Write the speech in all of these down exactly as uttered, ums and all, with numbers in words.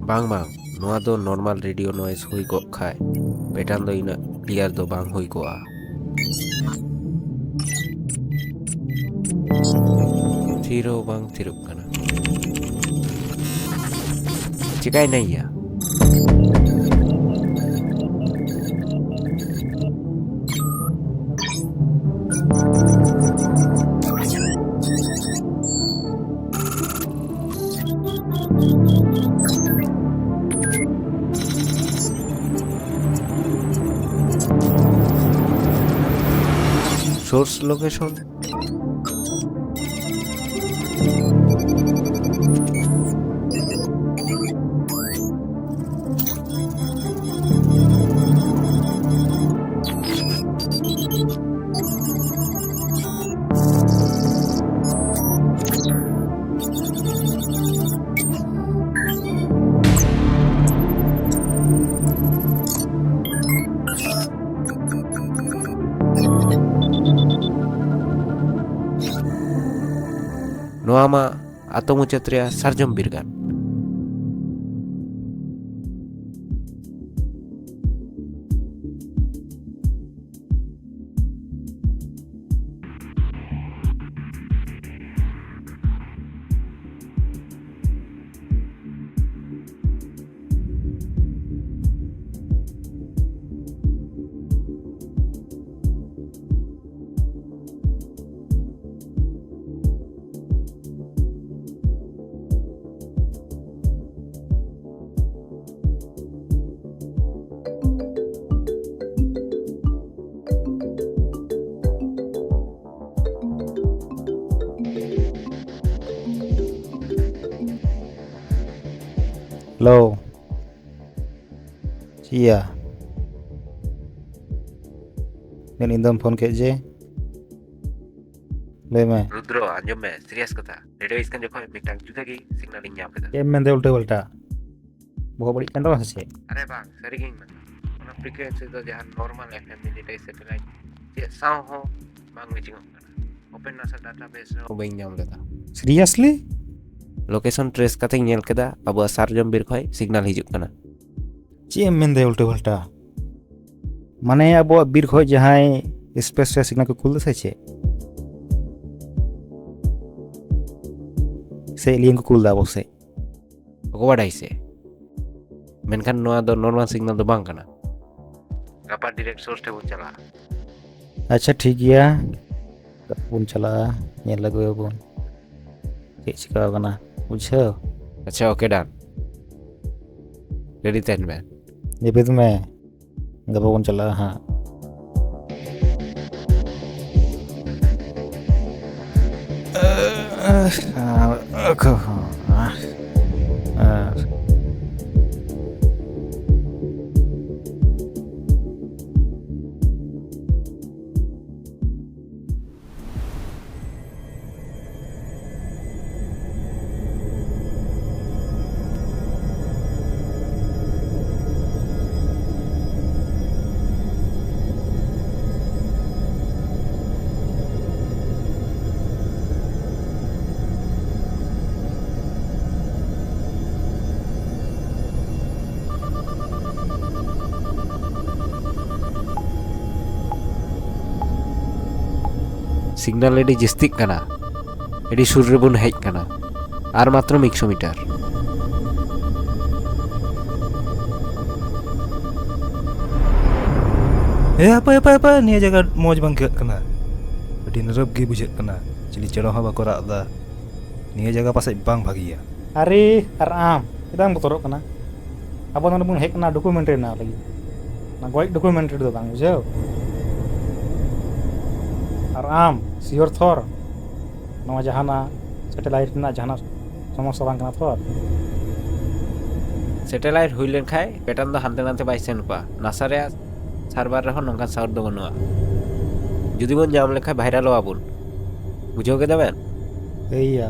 ᱵᱟᱝ, ᱵᱟᱝ, ᱱᱚᱣᱟ ᱫᱚ normal radio noise ᱦᱩᱭ ᱠᱚᱜ ᱠᱷᱟᱡ, pattern ᱫᱚ ᱤᱱᱟᱹᱜ clear ᱫᱚ ᱵᱟᱝ ᱦᱩᱭ ᱠᱚᱜᱼᱟ᱾ ᱛᱷᱤᱨ ᱦᱚᱸ ᱵᱟᱝ ᱛᱷᱤᱨᱚᱜ ᱠᱟᱱᱟ᱾ ᱪᱮᱠᱟᱭᱱᱟᱭ ᱭᱟ? Source location. ᱱᱚᱣᱟ ᱢᱟ ᱟᱛᱳ ᱢᱩᱪᱟᱹᱫ ᱨᱮᱭᱟᱜ ᱥᱟᱨᱡᱚᱢ ᱵᱤᱨ ᱠᱟᱱ᱾ Hello. ᱤᱭᱟ᱾ ᱢᱮᱱ ᱤᱧ ᱫᱚᱢ ᱯᱷᱳᱱ ᱠᱮᱫ ᱡᱮ? ᱞᱟᱹᱭ ᱢᱮ᱾ ᱨᱩᱫᱨᱚ, ᱟᱸᱡᱚᱢ ᱢᱮ, ᱥᱤᱨᱤᱭᱟᱥ ᱠᱟᱛᱷᱟ᱾ ᱨᱮᱰᱤᱭᱳ ᱥᱠᱮᱱ ᱡᱚᱠᱷᱚᱱ ᱢᱤᱫᱴᱟᱝ ᱡᱩᱫᱟᱹ ᱜᱮ ᱥᱤᱜᱽᱱᱟᱞ ᱤᱧ ᱧᱟᱢ ᱠᱮᱫᱟ᱾ ᱪᱮᱫ ᱮᱢ ᱢᱮᱱᱫᱟ ᱩᱞᱴᱟᱹ ᱯᱟᱞᱴᱟ? ᱵᱚᱦᱚᱜ ᱵᱟᱹᱲᱤᱡ ᱠᱟᱱ ᱛᱟᱢᱟ ᱥᱮ ᱪᱮᱫ? ᱟᱨᱮ ᱵᱟᱝ, ᱥᱟᱹᱨᱤᱜᱤᱧ ᱢᱮᱱᱫᱟ᱾ ᱚᱱᱟ ᱯᱷᱨᱤᱠᱩᱭᱮᱱᱥᱤ ᱫᱚ ᱡᱟᱦᱟᱸ ᱱᱚᱨᱢᱟᱞ ᱮᱯᱷ ᱮᱢ, ᱢᱤᱱᱤᱴᱟᱭᱤᱡᱽ, ᱥᱮᱴᱮᱞᱟᱭᱤᱴ ᱪᱮᱫ ᱥᱟᱶ ᱦᱚᱸ ᱵᱟᱝ ᱢᱮᱪᱤᱝᱚᱜ ᱠᱟᱱᱟ᱾ ᱳᱯᱮᱱ ᱱᱟᱥᱟ ᱰᱟᱴᱟᱵᱮᱥ ᱨᱮᱦᱚᱸ ᱵᱟᱹᱧ ᱧᱟᱢ ᱞᱮᱫᱟ᱾ ᱥᱤᱨᱤᱭᱟᱥᱞᱤ? ᱞᱳᱠᱮᱥᱚᱱ ᱴᱨᱮᱥ ᱠᱟᱛᱮᱧ ᱧᱮᱞ ᱠᱮᱫᱟ, ᱟᱵᱚᱣᱟᱜ ᱥᱟᱨᱡᱚᱢ ᱵᱤᱨ ᱠᱷᱚᱡ ᱥᱤᱜᱽᱱᱟᱞ ᱦᱤᱡᱩᱜ ᱠᱟᱱᱟ᱾ ᱪᱮᱫ ᱮᱢ ᱢᱮᱱᱫᱟ ᱩᱞᱴᱟᱹ ᱯᱟᱞᱴᱟ? ᱢᱟᱱᱮ ᱟᱵᱚᱣᱟᱜ ᱵᱤᱨ ᱠᱷᱚᱡ ᱡᱟᱦᱟᱸᱭ ᱥᱯᱮᱥ ᱨᱮ ᱥᱤᱜᱽᱱᱟᱞ ᱠᱚ ᱠᱩᱞ ᱫᱟ ᱥᱮ ᱪᱮᱫ? ᱥᱮ ᱮᱞᱤᱭᱮᱱ ᱠᱚ ᱠᱩᱞ ᱫᱟ ᱟᱵᱚ ᱥᱮᱫ? ᱚᱠᱚ ᱵᱟᱰᱟᱭ ᱥᱮ? ᱢᱮᱱᱠᱷᱟᱱ ᱱᱚᱣᱟ ᱫᱚ ᱱᱚᱨᱢᱟᱞ ᱥᱤᱜᱽᱱᱟᱞ ᱫᱚ ᱵᱟᱝ ᱠᱟᱱᱟ᱾ ᱜᱟᱯᱟ ᱰᱤᱨᱮᱠᱴ ᱥᱳᱨᱥ ᱴᱷᱮᱱ ᱵᱚᱱ ᱪᱟᱞᱟᱜᱼᱟ᱾ ᱟᱪᱪᱷᱟ, ᱴᱷᱤᱠ ᱜᱮᱭᱟ, ᱜᱟᱯᱟ ᱵᱚᱱ ᱪᱟᱞᱟᱜᱼᱟ, ᱧᱮᱞ ᱟᱹᱜᱩᱭᱟᱵᱚᱱ ᱪᱮᱫ ᱪᱤᱠᱟᱹᱣ ᱠᱟᱱᱟ, ᱵᱩᱡᱷᱟᱹᱣ? ᱟᱪᱪᱷᱟ, ᱳᱠᱮ, ᱰᱟᱱ᱾ ᱨᱮᱰᱤ ᱛᱟᱦᱮᱱ ᱢᱮ᱾ ᱡᱟᱹᱯᱤᱫ ᱢᱮ, ᱜᱟᱯᱟ ᱵᱚᱱ ᱪᱟᱞᱟᱜᱼᱟ ᱦᱟᱸᱜ᱾ ᱥᱤᱜᱽᱱᱟᱞ ᱟᱹᱰᱤ ᱡᱟᱹᱥᱛᱤᱜ ᱠᱟᱱᱟ, ᱟᱹᱰᱤ ᱥᱩᱨ ᱨᱮᱵᱚᱱ ᱦᱮᱡ ᱠᱟᱱᱟ, ᱟᱨ ᱢᱟᱛᱨᱚ ᱢᱤᱫᱥᱚ ᱢᱤᱴᱟᱨ᱾ ᱮ, ᱦᱟᱯᱮ, ᱦᱟᱯᱮ, ᱦᱟᱯᱮ, ᱱᱤᱭᱟᱹ ᱡᱟᱭᱜᱟ ᱢᱚᱡᱽ ᱵᱟᱝ ᱟᱹᱭᱠᱟᱹᱜ ᱠᱟᱱᱟ᱾ ᱟᱹᱰᱤ ᱱᱤᱨᱚᱵ ᱜᱮ ᱵᱩᱡᱷᱟᱹᱜ ᱠᱟᱱᱟ, ᱪᱤᱞᱤ ᱪᱮᱬᱮ ᱦᱚᱸ ᱵᱟᱠᱚ ᱨᱟᱜ ᱮᱫᱟ᱾ ᱱᱤᱭᱟᱹ ᱡᱟᱭᱜᱟ ᱯᱟᱥᱮᱡ ᱵᱟᱝ ᱵᱷᱟᱹᱜᱤᱭᱟ᱾ ᱟᱨᱮ, ᱟᱨ ᱟᱢ ᱪᱮᱫᱟᱜ ᱮᱢ ᱵᱚᱛᱚᱨᱚᱜ ᱠᱟᱱᱟ? ᱟᱵᱚ ᱱᱚᱰᱮ ᱵᱚᱱ ᱦᱮᱡ ᱠᱟᱱᱟ ᱰᱚᱠᱩᱢᱮᱱᱴᱨᱤ ᱵᱮᱱᱟᱣ ᱞᱟᱹᱜᱤᱫ, ᱚᱱᱟ ᱜᱚᱡ ᱰᱚᱠᱩᱢᱮᱱᱴᱨᱤ ᱫᱚ ᱵᱟᱝ, ᱵᱩᱡᱷᱟᱹᱣ? ᱟᱨ ᱟᱢ ᱥᱤᱭᱳᱨ ᱛᱷᱚᱨ, ᱱᱚᱣᱟ ᱡᱟᱦᱟᱱᱟᱜ ᱥᱮᱴᱮᱞᱟᱭᱤᱴ ᱨᱮᱱᱟᱜ ᱡᱟᱦᱟᱱᱟᱜ ᱥᱚᱢᱚᱥᱥᱟ ᱵᱟᱝ ᱠᱟᱱᱟ ᱛᱷᱚᱨ? ᱥᱮᱴᱮᱞᱟᱭᱤᱴ ᱦᱩᱭ ᱞᱮᱱᱠᱷᱟᱱ ᱯᱮᱴᱟᱨᱱ ᱫᱚ ᱦᱟᱱᱛᱮ ᱱᱟᱛᱮ ᱵᱟᱭ ᱥᱮᱱ ᱠᱚᱜᱼᱟ᱾ ᱱᱟᱥᱟ ᱨᱮᱭᱟᱜ ᱥᱟᱨᱵᱷᱟᱨ ᱨᱮᱦᱚᱸ ᱱᱚᱝᱠᱟᱱ ᱥᱟᱣᱩᱱᱰ ᱫᱚ ᱵᱟᱹᱱᱩᱜᱼᱟ᱾ ᱡᱩᱫᱤ ᱵᱚᱱ ᱧᱟᱢ ᱞᱮᱠᱷᱟᱱ ᱵᱷᱟᱭᱨᱟᱞᱚᱜᱼᱟ ᱵᱚᱱ᱾ ᱵᱩᱡᱷᱟᱹᱣ ᱠᱮᱫᱟ ᱵᱮᱱ? ᱮᱭᱟ᱾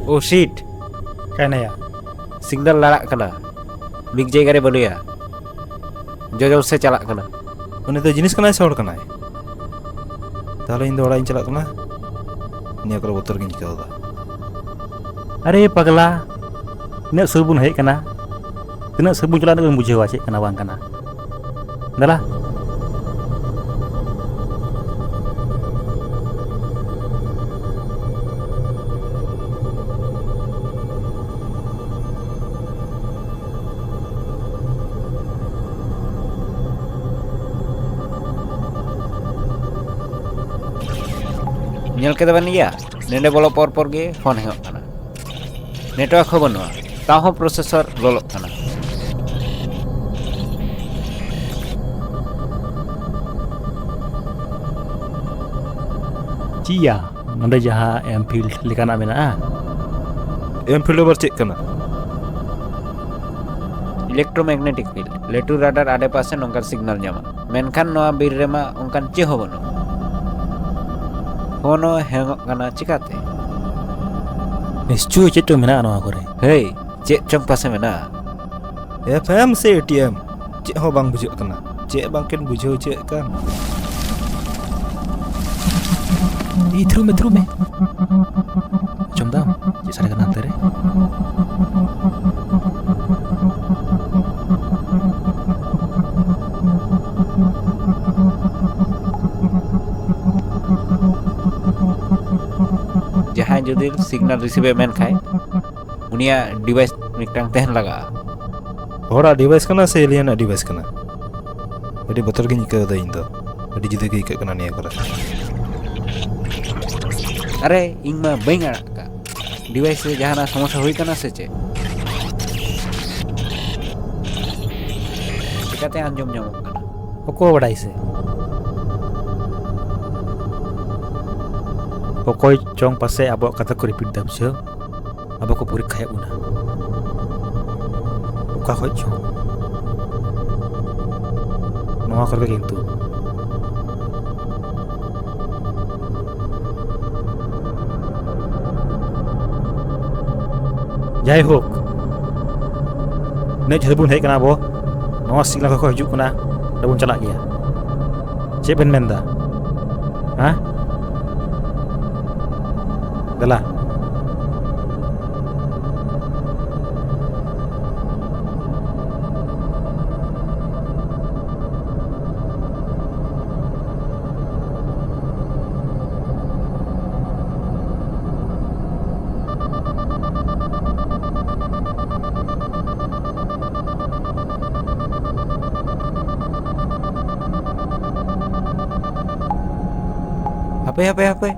ᱳ ᱥᱤᱴ! ᱠᱟᱭᱱᱟᱭᱟ᱾ ᱥᱤᱜᱽᱱᱟᱞ ᱞᱟᱲᱟᱜ ᱠᱟᱱᱟ, ᱢᱤᱫ ᱡᱟᱭᱜᱟ ᱨᱮ ᱵᱟᱹᱱᱩᱭᱟ, ᱡᱚᱡᱚᱢ ᱥᱮᱫ ᱪᱟᱞᱟᱜ ᱠᱟᱱᱟ᱾ ᱩᱱᱤ ᱫᱚ ᱡᱤᱱᱤᱥ ᱠᱟᱱᱟᱭ ᱥᱮ ᱦᱚᱲ ᱠᱟᱱᱟᱭ? ᱛᱟᱦᱞᱮ ᱤᱧ ᱫᱚ ᱚᱲᱟᱜ ᱤᱧ ᱪᱟᱞᱟᱜ ᱠᱟᱱᱟ, ᱱᱤᱭᱟᱹ ᱠᱚᱨᱮ ᱵᱚᱛᱚᱨ ᱜᱤᱧ ᱟᱹᱭᱠᱟᱹᱣ ᱮᱫᱟ᱾ ᱟᱨᱮ ᱯᱟᱜᱽᱞᱟ, ᱛᱤᱱᱟᱹᱜ ᱥᱩᱨ ᱵᱚᱱ ᱦᱮᱡ ᱟᱠᱟᱱᱟ, ᱛᱤᱱᱟᱹᱜ ᱥᱩᱨ ᱵᱚᱱ ᱪᱟᱞᱟᱜᱼᱟ, ᱩᱱᱟᱹᱜ ᱵᱚᱱ ᱵᱩᱡᱷᱟᱹᱣᱟ ᱪᱮᱫ ᱠᱟᱱᱟ ᱵᱟᱝ ᱠᱟᱱᱟ᱾ ᱫᱮᱞᱟ᱾ ᱧᱮᱞ ᱠᱮᱫᱟ ᱵᱮᱱ ᱜᱮᱭᱟ, ᱱᱚᱸᱰᱮ ᱵᱚᱞᱚ ᱯᱚᱨ ᱯᱚᱨ ᱜᱮ ᱯᱷᱳᱱ ᱦᱮᱡ ᱠᱟᱱᱟ᱾ ᱱᱮᱴᱣᱟᱨᱠ ᱦᱚᱸ ᱵᱟᱹᱱᱩᱜᱼᱟ, ᱛᱟᱣ ᱦᱚᱸ ᱯᱨᱚᱥᱮᱥᱚᱨ ᱞᱚᱞᱚᱜ ᱠᱟᱱᱟ᱾ ᱪᱮᱫ ᱭᱟ, ᱱᱚᱰᱮ ᱡᱟᱦᱟᱸ ᱮᱢ ᱯᱷᱤᱞᱰ ᱞᱮᱠᱟᱱᱟᱜ ᱢᱮᱱᱟᱜᱼᱟ? ᱮᱢ ᱯᱷᱤᱞᱰ ᱟᱵᱟᱨ ᱪᱮᱫ ᱠᱟᱱᱟ? ᱤᱞᱮᱠᱴᱨᱳᱢᱮᱜᱱᱮᱴᱤᱠ ᱯᱷᱤᱞᱰ᱾ ᱞᱟᱹᱴᱩ ᱨᱟᱰᱟᱨ ᱟᱰᱮᱯᱟᱥᱮ ᱱᱚᱝᱠᱟᱱ ᱥᱤᱜᱽᱱᱟᱞ ᱧᱟᱢᱟ, ᱢᱮᱱᱠᱷᱟᱱ ᱱᱚᱣᱟ ᱵᱤᱨ ᱨᱮᱢᱟ ᱚᱱᱠᱟᱱ ᱪᱮᱫ ᱦᱚᱸ ᱵᱟᱹᱱᱩᱜᱼᱟ᱾ ᱯᱷᱳᱱ ᱦᱚᱸ ᱦᱮᱝᱚᱜ ᱠᱟᱱᱟ ᱪᱤᱠᱟᱹᱛᱮ? ᱱᱤᱥᱪᱚᱭ ᱪᱮᱫ ᱪᱚ ᱢᱮᱱᱟᱜᱼᱟ ᱱᱚᱣᱟ ᱠᱚᱨᱮ᱾ ᱦᱮᱭ, ᱪᱮᱫ ᱪᱚᱝ ᱯᱟᱥᱮ ᱢᱮᱱᱟᱜᱼᱟ᱾ ᱮᱯᱷ ᱮᱢ ᱥᱮ ᱮ ᱴᱤ ᱮᱢ? ᱪᱮᱫ ᱦᱚᱸ ᱵᱟᱝ ᱵᱩᱡᱷᱟᱹᱜ ᱠᱟᱱᱟ᱾ ᱪᱮᱫ ᱵᱟᱝ ᱠᱤᱱ ᱵᱩᱡᱷᱟᱹᱣ ᱦᱚᱪᱚᱭᱮᱫ ᱠᱟᱱ? ᱮᱭ, ᱛᱷᱤᱨᱚᱜ ᱢᱮ, ᱛᱷᱤᱨᱚᱜ ᱢᱮ᱾ ᱟᱸᱡᱚᱢ ᱫᱟᱢ? ᱪᱮᱫ ᱥᱟᱰᱮ ᱠᱟᱱᱟ ᱦᱟᱱᱛᱮ ᱨᱮ? ᱡᱟᱦᱟᱸᱭ ᱡᱩᱫᱤ ᱥᱤᱜᱽᱱᱟᱞ ᱨᱤᱥᱤᱵᱷ ᱮ ᱢᱮᱱ ᱠᱷᱟᱡ, ᱩᱱᱤᱭᱟᱜ ᱰᱤᱵᱷᱟᱭᱤᱥ ᱢᱤᱫᱴᱟᱝ ᱛᱟᱦᱮᱱ ᱞᱟᱜᱟᱜᱼᱟ᱾ ᱦᱚᱲᱟᱜ ᱰᱤᱵᱷᱟᱭᱤᱥ ᱠᱟᱱᱟ ᱥᱮ ᱮᱞᱤᱭᱟᱱᱟᱜ ᱰᱤᱵᱷᱟᱭᱤᱥ ᱠᱟᱱᱟ? ᱟᱹᱰᱤ ᱵᱚᱛᱚᱨ ᱜᱤᱧ ᱟᱹᱭᱠᱟᱹᱣ ᱮᱫᱟ ᱤᱧ ᱫᱚ᱾ ᱟᱹᱰᱤ ᱡᱩᱫᱟᱹ ᱜᱮ ᱟᱹᱭᱠᱟᱹᱜ ᱠᱟᱱᱟ ᱱᱤᱭᱟᱹ ᱠᱚᱨᱮ᱾ ᱟᱨᱮ, ᱤᱧ ᱢᱟ ᱵᱟᱹᱧ ᱟᱲᱟᱜ ᱠᱟᱜ᱾ ᱰᱤᱵᱷᱟᱭᱤᱥ ᱨᱮ ᱡᱟᱦᱟᱱᱟᱜ ᱥᱚᱢᱚᱥᱥᱟ ᱦᱩᱭ ᱠᱟᱱᱟ ᱥᱮ ᱪᱮᱫ? ᱪᱤᱠᱟᱹᱛᱮ ᱟᱸᱡᱚᱢ ᱧᱟᱢᱚᱜ ᱠᱟᱱᱟ? ᱚᱠᱚᱭ ᱵᱟᱰᱟᱭ ᱥᱮ? ᱚᱠᱚᱭ ᱪᱚᱝ ᱯᱟᱥᱮ ᱟᱵᱚᱣᱟᱜ ᱠᱟᱛᱷᱟ ᱠᱚ ᱨᱤᱯᱤᱴ ᱫᱟ, ᱵᱩᱡᱷᱟᱹᱣ? ᱟᱵᱚ ᱠᱚ ᱯᱚᱨᱤᱠᱠᱷᱟᱭᱮᱫ ᱵᱚᱱᱟ᱾ ᱠᱷᱚᱡ ᱪᱚ᱾ ᱱᱚᱣᱟ ᱠᱚᱨᱮ ᱜᱮ ᱠᱤᱱᱛᱩ᱾ ᱡᱟᱭᱦᱳᱠ, ᱱᱤᱱᱟᱹᱜ ᱡᱷᱟᱹᱞ ᱵᱚᱱ ᱦᱮᱡ ᱠᱟᱱᱟ ᱟᱵᱚ, ᱱᱚᱣᱟ ᱥᱤᱜᱽᱱᱟᱞ ᱠᱷᱚᱡ ᱠᱚ ᱦᱤᱡᱩᱜ ᱠᱟᱱᱟ, ᱚᱸᱰᱮ ᱵᱚᱱ ᱪᱟᱞᱟᱜ ᱜᱮᱭᱟ᱾ ᱪᱮᱫ ᱵᱮᱱ ᱢᱮᱱᱫᱟ? ᱦᱮᱸ? ᱫᱮᱞᱟ᱾ ᱦᱟᱯᱮ, ᱦᱟᱯᱮ, ᱦᱟᱯᱮ᱾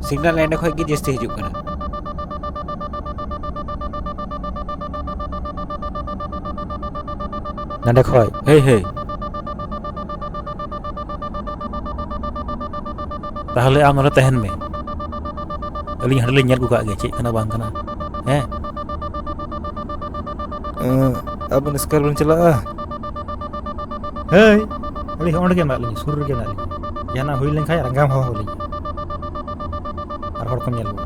ᱥᱤᱜᱽᱱᱟᱞ ᱮᱸᱰᱮ ᱠᱷᱚᱡ ᱜᱮ ᱡᱟᱹᱥᱛᱤ ᱦᱤᱡᱩᱜ ᱠᱟᱱᱟ᱾ ᱱᱚᱸᱰᱮ ᱠᱷᱚᱡ, ᱦᱮᱭ, ᱦᱮᱭ᱾ ᱛᱟᱦᱞᱮ ᱟᱢ ᱱᱚᱰᱮ ᱛᱟᱦᱮᱱ ᱢᱮ, ᱟᱹᱞᱤᱧ ᱦᱟᱸᱰᱮ ᱞᱤᱧ ᱧᱮᱞ ᱜᱚ ᱠᱟᱜ ᱜᱮ ᱪᱮᱫ ᱠᱟᱱᱟ ᱵᱟᱝ ᱠᱟᱱᱟ᱾ ᱦᱮᱸ? ᱮᱸ, ᱟᱵᱮᱱ ᱮᱥᱠᱟᱨ ᱵᱮᱱ ᱪᱟᱞᱟᱜᱼᱟ? ᱦᱳᱭ, ᱟᱹᱞᱤᱧ ᱦᱚᱸ ᱚᱸᱰᱮ ᱜᱮ ᱢᱮᱱᱟᱜ ᱞᱤᱧᱟ, ᱥᱩᱨ ᱨᱮᱜᱮ ᱢᱮᱱᱟᱜ ᱞᱤᱧᱟ᱾ ᱡᱟᱦᱟᱱᱟᱜ ᱦᱩᱭ ᱞᱮᱱᱠᱷᱟᱱ ᱨᱟᱸᱜᱟᱣ ᱦᱚᱦᱚ ᱟᱹᱞᱤᱧ ᱟᱨ ᱦᱚᱲ ᱠᱚ ᱧᱮᱞ ᱠᱚᱣᱟ᱾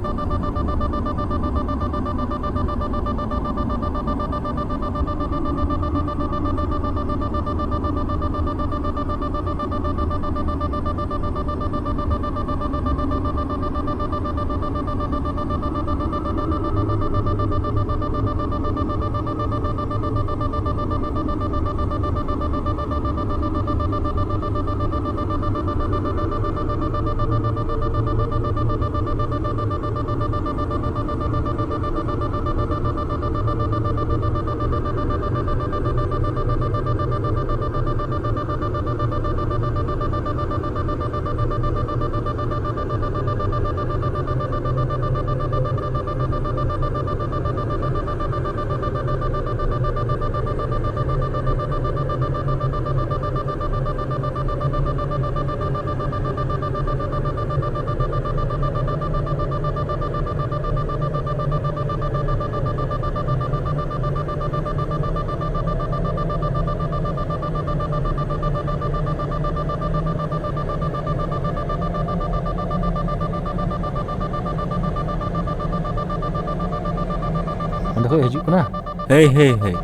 ᱦᱤᱡᱩᱜ ᱠᱟᱱᱟ᱾ ᱦᱮᱭ, ᱦᱮᱭ, ᱦᱮᱭ᱾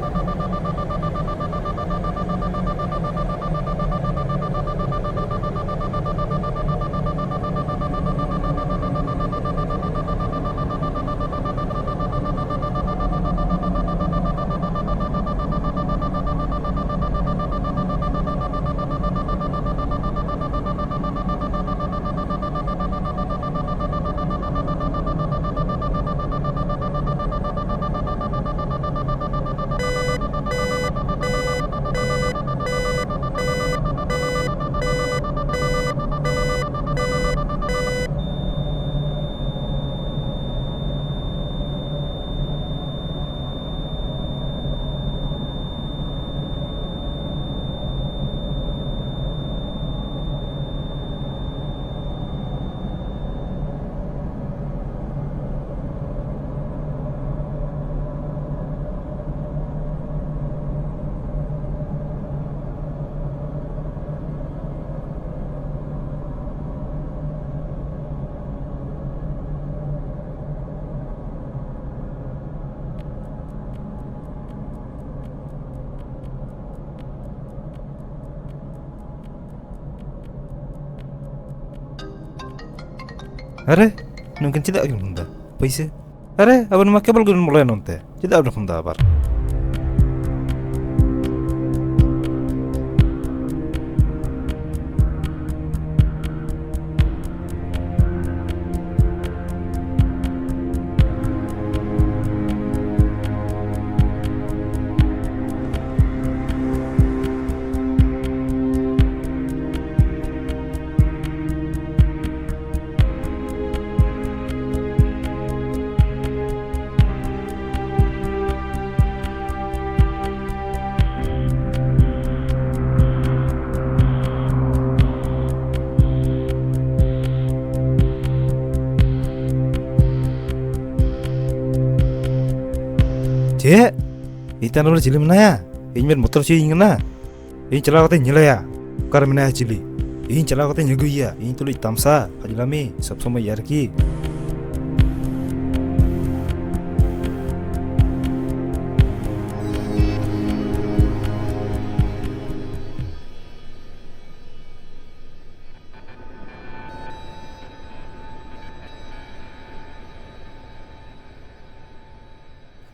ᱟᱨᱮ, ᱱᱩᱠᱤᱱ ᱪᱮᱫᱟᱜ ᱠᱤᱱ ᱯᱷᱳᱱ ᱫᱟ? ᱯᱩᱭᱥᱟᱹ? ᱟᱨᱮ, ᱟᱵᱚ ᱱᱚᱣᱟ ᱠᱮᱵᱚᱞ ᱜᱮᱵᱚᱱ ᱵᱚᱞᱚᱭᱟ ᱱᱚᱱᱛᱮ᱾ ᱪᱮᱫᱟᱜ ᱵᱚᱱ ᱯᱷᱳᱱ ᱫᱟ ᱟᱵᱟᱨ? ᱪᱮᱫ? ᱤᱧ ᱛᱟᱭᱱᱚᱢ ᱨᱮ ᱪᱤᱞᱤ ᱢᱮᱱᱟᱭᱟ? ᱤᱧ ᱵᱮᱱ ᱵᱚᱛᱚᱨ ᱦᱚᱪᱚᱭᱤᱧ ᱠᱟᱱᱟ? ᱤᱧ ᱪᱟᱞᱟᱣ ᱠᱟᱛᱮᱧ ᱧᱮᱞᱮᱭᱟ ᱚᱠᱟᱨᱮ ᱢᱮᱱᱟᱭᱟ ᱪᱤᱞᱤ᱾ ᱤᱧ ᱪᱟᱞᱟᱣ ᱠᱟᱛᱮᱧ ᱟᱹᱜᱩᱭᱮᱭᱟ᱾ ᱤᱧ ᱛᱩᱞᱩᱡ ᱛᱟᱢᱥᱟ, ᱯᱷᱟᱡᱽᱞᱟᱢᱤ, ᱥᱚᱵ ᱥᱚᱢᱚᱭ ᱭᱟᱨᱠᱤ᱾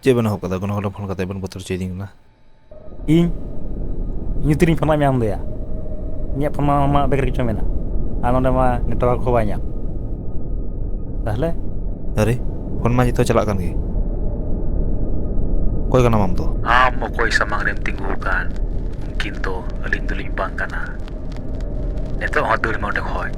ᱪᱮᱫ ᱵᱮᱱ ᱮᱦᱚᱵ ᱠᱟᱫᱟ? ᱜᱚᱱᱚ ᱦᱚᱲ ᱴᱷᱮᱱ ᱯᱷᱳᱱ ᱠᱟᱛᱮ ᱵᱮᱱ ᱵᱚᱛᱚᱨ ᱦᱚᱪᱚᱭᱮᱫᱤᱧ ᱠᱟᱱᱟ᱾ ᱤᱧ? ᱤᱧ ᱛᱤᱨᱤᱧ ᱯᱷᱳᱱᱟᱫ ᱢᱮᱭᱟ ᱟᱢ ᱫᱚᱭᱟ? ᱤᱧᱟᱹᱜ ᱯᱷᱳᱱ ᱢᱟ ᱟᱢᱟᱜ ᱵᱮᱜᱽ ᱨᱮ ᱜᱮᱪᱚ ᱢᱮᱱᱟᱜ, ᱟᱨ ᱱᱚᱰᱮ ᱢᱟ ᱱᱮᱴᱣᱟᱨᱠ ᱦᱚᱸ ᱵᱟᱭ ᱧᱟᱢ᱾ ᱛᱟᱦᱞᱮ? ᱟᱨᱮ, ᱯᱷᱳᱱ ᱢᱟ ᱡᱚᱛᱚ ᱪᱟᱞᱟᱜ ᱠᱟᱱ ᱜᱮ᱾ ᱚᱠᱚᱭ ᱠᱟᱱᱟᱢ ᱟᱢ ᱫᱚ? ᱟᱢ ᱚᱠᱚᱭ ᱥᱟᱢᱟᱝ ᱨᱮᱢ ᱛᱤᱸᱜᱩ ᱟᱠᱟᱱ, ᱩᱱᱠᱤᱱ ᱫᱚ ᱟᱹᱞᱤᱧ ᱫᱚᱞᱤᱧ ᱵᱟᱝ ᱠᱟᱱᱟ᱾ ᱱᱤᱛᱚᱜ ᱦᱚᱸ ᱫᱟᱹᱲ ᱢᱮ ᱚᱸᱰᱮ ᱠᱷᱚᱡ᱾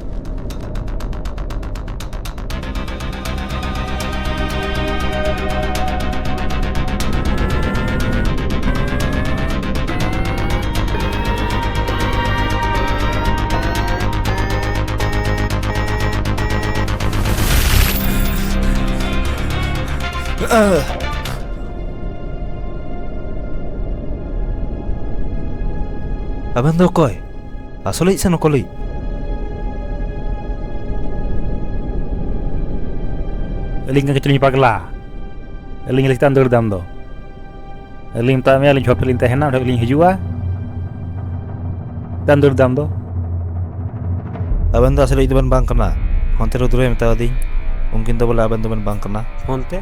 ᱟᱵᱮᱱ ᱫᱚ ᱚᱠᱚᱭ? ᱟᱥᱚᱞᱤᱡ ᱥᱮ ᱱᱚᱠᱚᱞᱤᱡ? ᱟᱹᱞᱤᱧ ᱜᱮ ᱠᱟᱹᱴᱤᱡ ᱞᱤᱧ ᱯᱟᱜᱽᱞᱟ᱾ ᱟᱹᱞᱤᱧ ᱞᱮ ᱪᱮᱫᱟᱜ ᱮᱢ ᱫᱟᱹᱲ ᱫᱟ ᱟᱢ ᱫᱚ? ᱟᱹᱞᱤᱧ ᱢᱮᱛᱟᱜ ᱢᱮᱭᱟ, ᱟᱹᱞᱤᱧ ᱡᱷᱚᱯ ᱴᱷᱮᱱ ᱞᱤᱧ ᱛᱟᱦᱮᱱᱟ, ᱚᱸᱰᱮ ᱞᱤᱧ ᱦᱤᱡᱩᱜᱼᱟ᱾ ᱪᱮᱫᱟᱜ ᱮᱢ ᱫᱟᱹᱲ ᱫᱟ ᱟᱢ ᱫᱚ? ᱟᱵᱮᱱ ᱫᱚ ᱟᱥᱚᱞᱤᱡ ᱫᱚᱵᱮᱱ ᱵᱟᱝ ᱠᱟᱱᱟ᱾ ᱯᱷᱳᱱ ᱛᱮ ᱨᱩᱫᱨᱚᱭ ᱢᱮᱛᱟᱣᱟᱫᱤᱧ, ᱩᱱᱠᱤᱱ ᱫᱚ ᱵᱚᱞᱮ ᱟᱵᱮᱱ ᱫᱚᱵᱮᱱ ᱵᱟᱝ ᱠᱟᱱᱟ᱾ ᱯᱷᱳᱱ ᱛᱮ?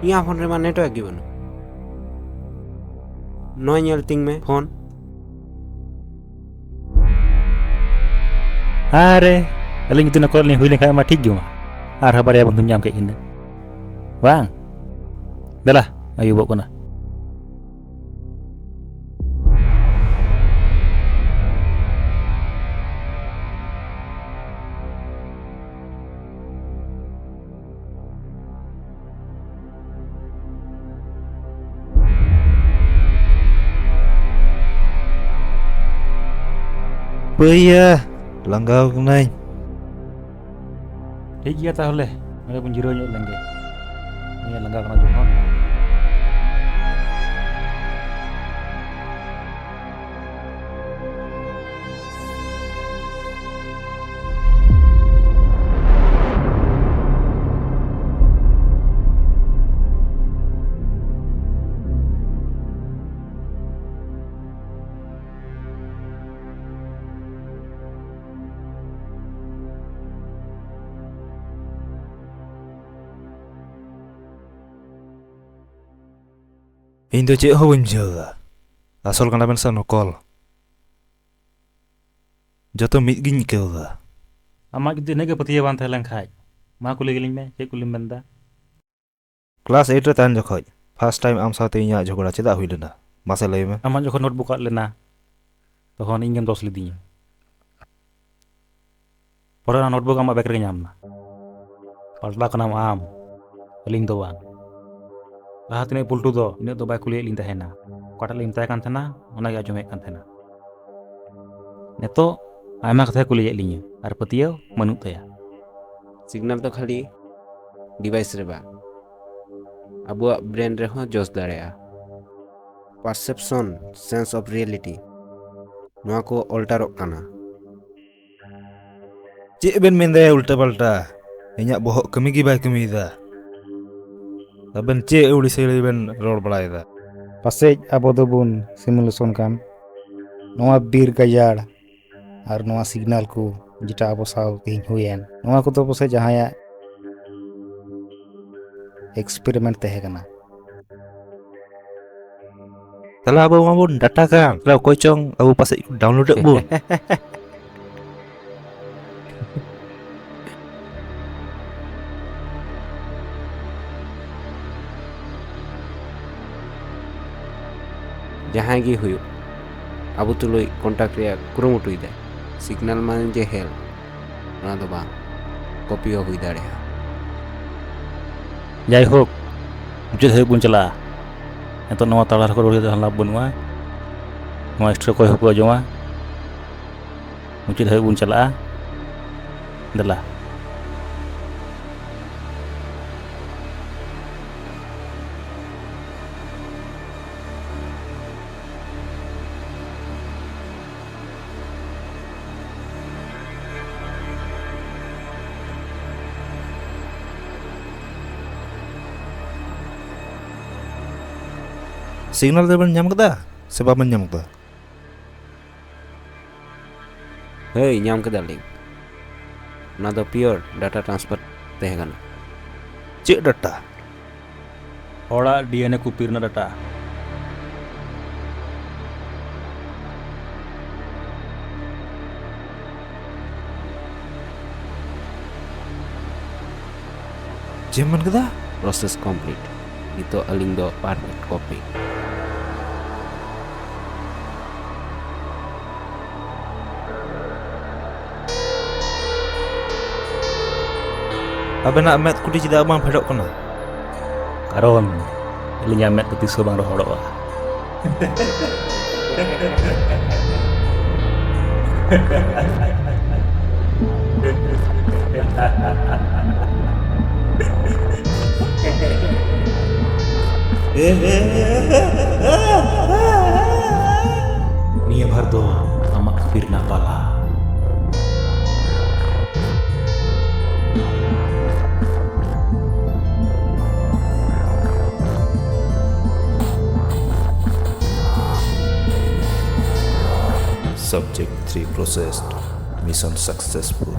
ᱤᱧᱟᱹᱜ ᱯᱷᱳᱱ ᱨᱮᱢᱟ ᱱᱮᱴᱣᱟᱨᱠ ᱜᱮ ᱵᱟᱹᱱᱩᱜ᱾ ᱱᱚᱜᱼᱚᱭ ᱧᱮᱞ ᱛᱤᱧ ᱢᱮ ᱯᱷᱳᱱ᱾ ᱟᱨᱮ, ᱟᱹᱞᱤᱧ ᱡᱩᱫᱤ ᱱᱚᱠᱚᱞ ᱞᱤᱧ ᱦᱩᱭ ᱞᱮᱱᱠᱷᱟᱱ ᱢᱟ ᱴᱷᱤᱠ ᱜᱮ ᱢᱟ᱾ ᱟᱨᱦᱚᱸ ᱵᱟᱨᱭᱟ ᱵᱚᱱᱫᱷᱩᱧ ᱧᱟᱢ ᱠᱮᱫ ᱠᱤᱱᱟ᱾ ᱵᱟᱝ? ᱫᱮᱞᱟ, ᱟᱹᱭᱩᱵᱚᱜ ᱠᱟᱱᱟ᱾ ᱯᱟᱹᱭᱟ, ᱞᱟᱸᱜᱟᱣ ᱠᱟᱹᱱᱟᱹᱧ᱾ ᱴᱷᱤᱠ ᱜᱮᱭᱟ ᱛᱟᱦᱚᱞᱮ, ᱱᱚᱰᱮ ᱵᱚᱱ ᱡᱤᱨᱟᱹᱣ ᱧᱚᱜ ᱞᱮᱱᱜᱮ᱾ ᱱᱤᱭᱟᱹ ᱞᱟᱸᱜᱟ ᱠᱟᱱᱟ ᱡᱚᱠᱷᱚᱱ᱾ ᱤᱧ ᱫᱚ ᱪᱮᱫ ᱦᱚᱸ ᱵᱟᱹᱧ ᱵᱩᱡᱷᱟᱹᱣ ᱮᱫᱟ᱾ ᱟᱥᱚᱞ ᱠᱟᱱᱟ ᱵᱮᱱ ᱥᱮ ᱱᱚᱠᱚᱞ? ᱡᱚᱛᱚ ᱢᱤᱫ ᱜᱤᱧ ᱟᱹᱭᱠᱟᱹᱣ ᱮᱫᱟ᱾ ᱟᱢᱟᱜ ᱡᱩᱫᱤ ᱤᱱᱟᱹᱜ ᱜᱮ ᱯᱟᱹᱛᱭᱟᱹᱣ ᱵᱟᱝ ᱛᱟᱦᱮᱸ ᱞᱮᱱ ᱠᱷᱟᱡ, ᱢᱟ ᱠᱩᱞᱤ ᱜᱮᱞᱤᱧ ᱢᱮ, ᱪᱮᱫ ᱠᱩᱞᱤᱢ ᱢᱮᱱᱫᱟ? ᱠᱞᱟᱥ ᱮᱭᱤᱴ ᱨᱮ ᱛᱟᱦᱮᱱ ᱡᱚᱠᱷᱚᱡ ᱯᱷᱟᱥᱴ ᱴᱟᱭᱤᱢ ᱟᱢ ᱥᱟᱶᱛᱮ ᱤᱧᱟᱹᱜ ᱡᱷᱚᱜᱽᱲᱟ ᱪᱮᱫᱟᱜ ᱦᱩᱭ ᱞᱮᱱᱟ? ᱢᱟᱥᱮ ᱞᱟᱹᱭ ᱢᱮ᱾ ᱟᱢᱟᱜ ᱡᱚᱠᱷᱚᱱ ᱱᱳᱴᱵᱩᱠ ᱟᱫ ᱞᱮᱱᱟ, ᱛᱚᱠᱷᱚᱱ ᱤᱧ ᱜᱮᱢ ᱫᱚᱥ ᱞᱤᱫᱤᱧᱟ᱾ ᱯᱚᱨᱮ ᱚᱱᱟ ᱱᱳᱴᱵᱩᱠ ᱟᱢᱟᱜ ᱵᱮᱜᱽ ᱨᱮᱜᱮ ᱧᱟᱢ ᱮᱱᱟ᱾ ᱯᱟᱞᱴᱟᱣ ᱠᱟᱱᱟᱢ ᱟᱢ, ᱟᱹᱞᱤᱧ ᱫᱚ ᱵᱟᱝ᱾ ᱞᱟᱦᱟ ᱛᱮᱱᱤᱡ ᱯᱩᱞᱴᱩ ᱫᱚ ᱤᱱᱟᱹᱜ ᱫᱚ ᱵᱟᱭ ᱠᱩᱞᱤᱭᱮᱫ ᱞᱤᱧ ᱛᱟᱦᱮᱱᱟ᱾ ᱚᱠᱟᱴᱟᱜ ᱞᱤᱧ ᱢᱮᱛᱟᱭ ᱠᱟᱱ ᱛᱟᱦᱮᱱᱟ, ᱚᱱᱟᱜᱮ ᱟᱸᱡᱚᱢᱮᱫ ᱠᱟᱱ ᱛᱟᱦᱮᱱᱟ᱾ ᱱᱤᱛᱚᱜ ᱟᱭᱢᱟ ᱠᱟᱛᱷᱟᱭ ᱠᱩᱞᱤᱭᱮᱫ ᱞᱤᱧᱟᱹ ᱟᱨ ᱯᱟᱹᱛᱭᱟᱹᱣ ᱵᱟᱹᱱᱩᱜ ᱛᱟᱭᱟ᱾ ᱥᱤᱜᱽᱱᱟᱞ ᱫᱚ ᱠᱷᱟᱹᱞᱤ ᱰᱤᱵᱷᱟᱭᱤᱥ ᱨᱮ ᱵᱟᱝ, ᱟᱵᱚᱣᱟᱜ ᱵᱨᱮᱱ ᱨᱮᱦᱚᱸ ᱡᱳᱥ ᱫᱟᱲᱮᱭᱟᱜᱼᱟ᱾ ᱯᱟᱨᱥᱮᱯᱥᱚᱱ, ᱥᱮᱱᱥ ᱚᱯᱷ ᱨᱤᱭᱮᱞᱤᱴᱤ, ᱱᱚᱣᱟ ᱠᱚ ᱚᱞᱴᱟᱨᱚᱜ ᱠᱟᱱᱟ᱾ ᱪᱮᱫ ᱵᱮᱱ ᱢᱮᱱᱫᱟ ᱩᱞᱴᱟᱹ ᱯᱟᱞᱴᱟ? ᱤᱧᱟᱹᱜ ᱵᱚᱦᱚᱜ ᱠᱟᱹᱢᱤ ᱜᱮ ᱵᱟᱭ ᱠᱟᱹᱢᱤᱭᱮᱫᱟ᱾ ᱟᱵᱮᱱ ᱪᱮᱫ ᱟᱹᱣᱲᱤ ᱥᱟᱹᱣᱲᱤ ᱵᱮᱱ ᱨᱚᱲ ᱵᱟᱲᱟᱭᱮᱫᱟ? ᱯᱟᱥᱮᱡ ᱟᱵᱚ ᱫᱚᱵᱚᱱ ᱥᱤᱢᱩᱞᱮᱥᱚᱱ ᱠᱟᱱ᱾ ᱱᱚᱣᱟ ᱵᱤᱨ ᱜᱟᱡᱟᱲ ᱟᱨ ᱱᱚᱣᱟ ᱥᱤᱜᱽᱱᱟᱞ ᱠᱚ, ᱡᱮᱴᱟ ᱟᱵᱚ ᱥᱟᱶ ᱛᱮᱦᱮᱧ ᱦᱩᱭᱮᱱ, ᱱᱚᱣᱟ ᱠᱚᱫᱚ ᱯᱟᱥᱮᱡ ᱡᱟᱦᱟᱸᱭᱟᱜ ᱮᱠᱥᱯᱮᱨᱤᱢᱮᱱᱴ ᱛᱟᱦᱮᱸ ᱠᱟᱱᱟ᱾ ᱛᱟᱦᱞᱮ ᱟᱵᱚ ᱢᱟᱵᱚᱱ ᱰᱟᱴᱟ ᱠᱟᱱ, ᱛᱟᱦᱞᱮ ᱚᱠᱚᱭ ᱪᱚᱝ ᱟᱵᱚ ᱯᱟᱥᱮᱡ ᱠᱚ ᱰᱟᱣᱩᱱᱞᱳᱰ ᱮᱫ ᱵᱚᱱ᱾ ᱡᱟᱦᱟᱸᱭ ᱜᱮ ᱦᱩᱭᱩᱜ, ᱟᱵᱚ ᱛᱩᱞᱩᱡ ᱠᱚᱱᱴᱟᱠᱴ ᱨᱮᱭᱟᱜ ᱠᱩᱨᱩᱢᱩᱴᱩᱭ ᱫᱟᱭ᱾ ᱥᱤᱜᱽᱱᱟᱞ ᱢᱟᱱᱮ ᱡᱮ ᱦᱮᱞ, ᱚᱱᱟ ᱫᱚ ᱵᱟᱝ, ᱠᱚᱯᱤ ᱦᱚᱸ ᱦᱩᱭ ᱫᱟᱲᱮᱭᱟᱜᱼᱟ᱾ ᱡᱟᱭᱦᱳᱠ, ᱢᱩᱪᱟᱹᱫ ᱦᱟᱹᱵᱤᱡ ᱵᱚᱱ ᱪᱟᱞᱟᱜᱼᱟ᱾ ᱱᱤᱛᱚᱜ ᱱᱚᱣᱟ ᱛᱟᱲᱟ ᱨᱮᱠᱚ ᱨᱩᱣᱟᱹᱲ ᱠᱟᱛᱮ ᱦᱚᱸ ᱞᱟᱵᱷ ᱵᱟᱹᱱᱩᱜᱼᱟ᱾ ᱱᱚᱣᱟ ᱥᱴᱳᱨᱤ ᱚᱠᱚᱭ ᱦᱚᱸᱠᱚ ᱟᱸᱡᱚᱢᱟ᱾ ᱢᱩᱪᱟᱹᱫ ᱦᱟᱹᱵᱤᱡ ᱵᱚᱱ ᱪᱟᱞᱟᱜᱼᱟ᱾ ᱫᱮᱞᱟ᱾ ᱥᱤᱜᱽᱱᱟᱞ ᱫᱚᱵᱮᱱ ᱧᱟᱢ ᱠᱮᱫᱟ ᱥᱮ ᱵᱟᱵᱮᱱ ᱧᱟᱢ ᱠᱮᱫᱟ? ᱦᱳᱭ, ᱧᱟᱢ ᱠᱮᱫᱟᱞᱤᱧ᱾ ᱚᱱᱟ ᱫᱚ ᱯᱤᱭᱳᱨ ᱰᱟᱴᱟ ᱴᱨᱟᱱᱥᱯᱷᱟᱨ ᱛᱟᱦᱮᱸ ᱠᱟᱱᱟ᱾ ᱪᱮᱫ ᱰᱟᱴᱟ? ᱦᱚᱲᱟᱜ ᱰᱤ ᱮᱱ ᱮ ᱠᱚᱯᱤ ᱨᱮᱱᱟᱜ ᱰᱟᱴᱟ᱾ ᱪᱮᱫ ᱮᱢ ᱢᱮᱱ ᱠᱮᱫᱟ? Process complete. ᱱᱤᱛᱚᱜ ᱟᱹᱞᱤᱧ ᱫᱚ perfect copy. ᱟᱵᱮᱱᱟᱜ ᱢᱮᱫ ᱠᱩᱴᱤ ᱪᱮᱫᱟᱜ ᱵᱟᱝ ᱯᱷᱮᱰᱚᱜ ᱠᱟᱱᱟ? ᱠᱟᱨᱚᱱ ᱟᱹᱞᱤᱧᱟᱜ ᱢᱮᱫ ᱫᱚ ᱛᱤᱥ ᱦᱚᱸ ᱵᱟᱝ ᱨᱚᱦᱚᱲᱚᱜᱼᱟ᱾ ᱱᱤᱭᱟᱹ ᱵᱷᱟᱨ ᱫᱚ ᱟᱢᱟᱜ ᱠᱷᱟᱹᱯᱟᱹᱨᱤ ᱨᱮᱱᱟᱜ ᱯᱟᱞᱟ᱾ Subject three processed. Mission successful.